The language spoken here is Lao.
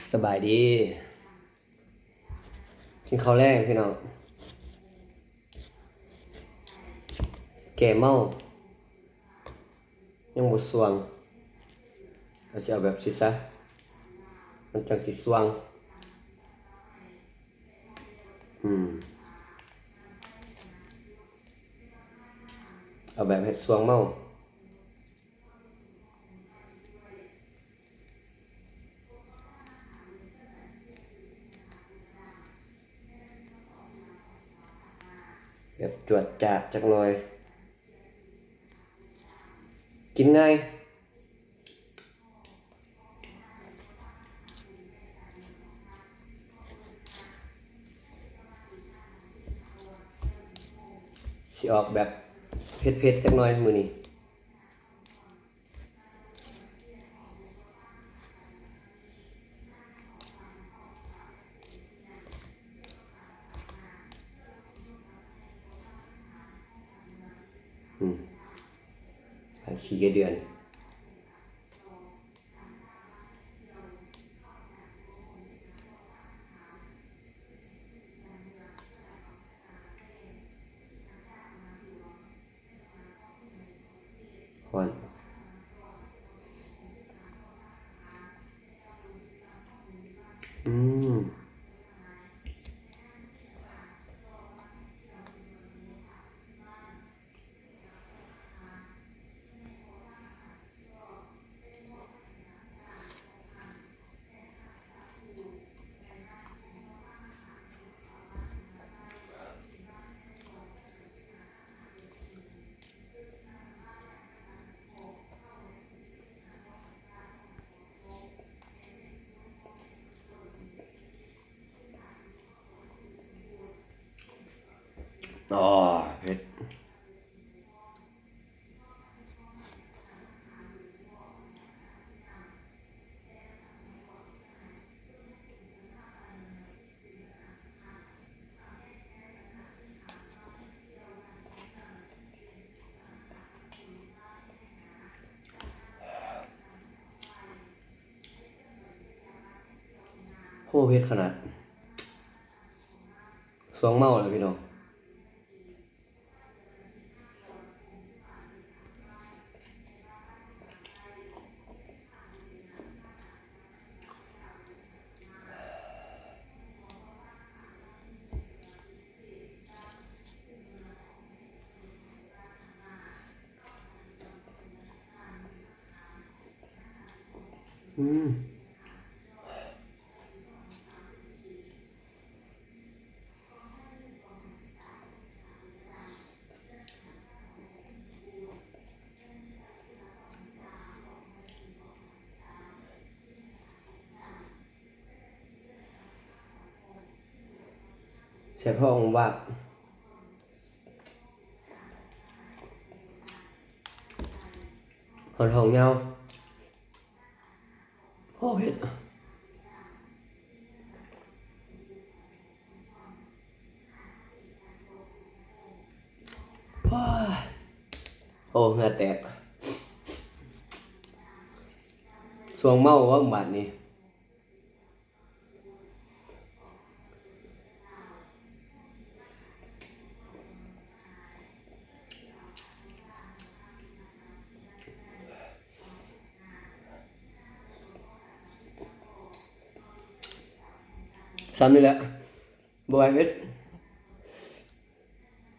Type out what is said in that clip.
ສະບາຍດີ ກິນເຂົ້າແລງພີ່ນ້ອງ ແກ້ເມົາ ຍັງບໍ່ສ່ວງ ກໍຊິເອົາແບບຊີ້ຊະ ມັນຈັ່ງຊິສ່ວງ. ອືມ ເອົາແບບເຮັດສ່ວງເມົາ ແບບຈວດຈາດຈັກໜ່ອຍ ກິນງ່າຍ ຊິອອກແບບເຜັດໆຈັກໜ່ອຍມື້ນີ້. ອືມ ໄປຂີ້ເດືອນ. ຮ້ອນ ອືມ. ອໍ ເຜັດ. ໂຫ ເຜັດຂະໜາດ ສ່ວງເມົາແລ້ວພີ່ນ້ອງ. ອືມ. ແສບທ້ອງວາບ ຮ້ອນທ້ອງຍາວ. ໂອ້ ເຜັດ ໂອ້ ເຫື່ອແຕກ ສ່ວງເມົາເວົ້າບາດນີ້. ສ່ຳນີ້ແຫຼະ ບໍ່ໃຫ້ເຜັດ.